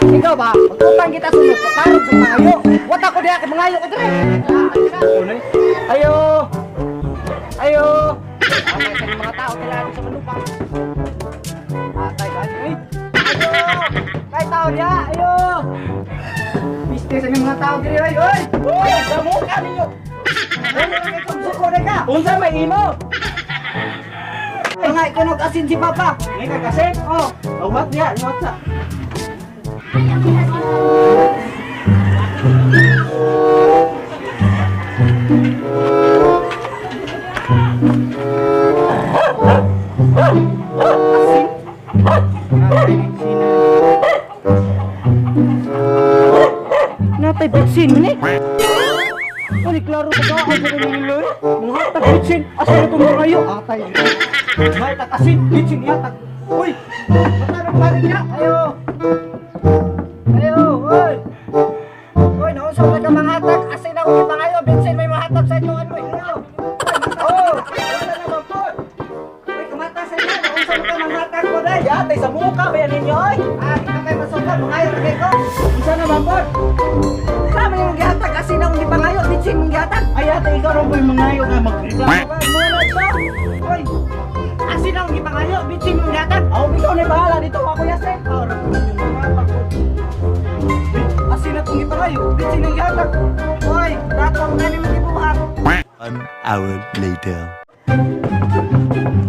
Ikaw ba? Magtupang kita sunod, tarong sa mangayo. Wata ko diha kay mangayo ko dire. Ayo. Ayo. Atay sa mga tao kailangan sa manupang. Atay gani eh. Ayo. Kay tao diha, ayo. Piste sa mga tao dire oy. Oy. Uy, damo ka ninyo. Suko na ka. Unsa may imo? Mga ikunog asin si Papa. Ngay ka kasi? Oh. Umat niya, umat sa. Natay bitsin ni. Ani klaro ka ba ang mga nilo? Mga tag bitsin, asa na itong mga ayo? Atay. May tag asin, bitsin yatag. Uy, matanong pa rin niya. Ayo. Ayo, uy. Uy, naunsa man ka mga hatag? Asin ako ni pangayo, bitsin may mahatag sa inyo ano eh. Oh, Unsa naman po? Uy, kumata sa inyo, naunsa man ka mga hatag ko day. Yatay sa muka ba yan ninyo oy? Ah, kita kay masukol, mangayo na kay ko. Unsa naman po? Sa man yung gihatag, asin ako ni pangayo, bitsin mong gihatag. Ay ate, ikaw rin po yung mga nga magreklamo ka. Muna to. Uy, asin ang gipangayo, bitsin mong gihatag. Aw, ikaw na bahala dito ako yasin. Asin akong gipangayo, bitsin ang gihatag. Uy, dato ang gani mong gibuhat. One hour later.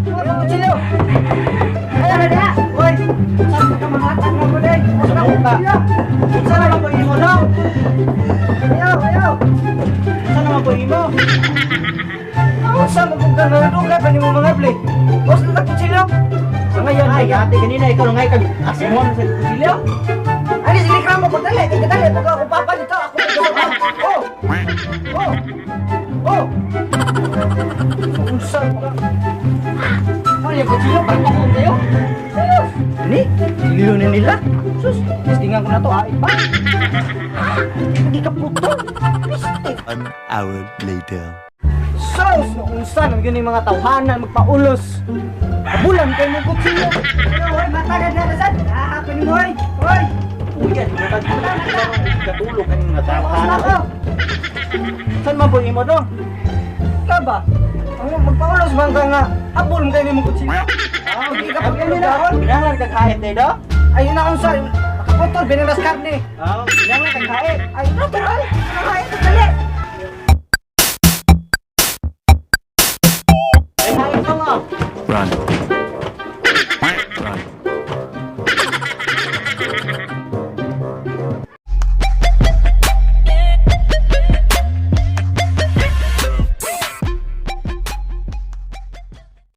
Uy, kutsilyo. Ay, ano diha? Uy, saan ka mangatag mo day? Sa muka. Unsa naman po imo no? Ayaw, ayaw. Unsa naman po imo? Unsa mo kung ganadugay pa nimo mga bli? Boss na kutsilyo. Sa ngayon ay ate kanina ikaw na ngay kag asin mo sa kutsilyo. Ani sige reklamo ko dali, kay dali pag ako papa dito, ako oh. Oh. Oh. Unsa mo ka? Ano yung kutsilyo? Parang ako kayo. Sus! Ni, silyo na nila. Sus! Testingan ko na to, ait pa. Hindi ka putol. Piste. One hour later. Sus! Naunsa naman yun yung mga tawhanan, magpaulos. Abulan kayo mong kutsilyo. Ano, hoy, matagad na nasad. Ah, ako ni Moy. Hoy! Uy, yan, katulog kaning mga Tapos na tawhanan. ako. Saan man po imo dong? Ka ba? Ang magpaulos bang ka nga? Abol mo kayo ni mong kutsilyo. Ah, Hindi ka pag pag Kinahanglan kag hait dito? Ay, naunsa. Nakaputol, binalas karne. Ah, kinahanglan kag hait. Ay, natural! Ay, dali! Ay hait mo. Run.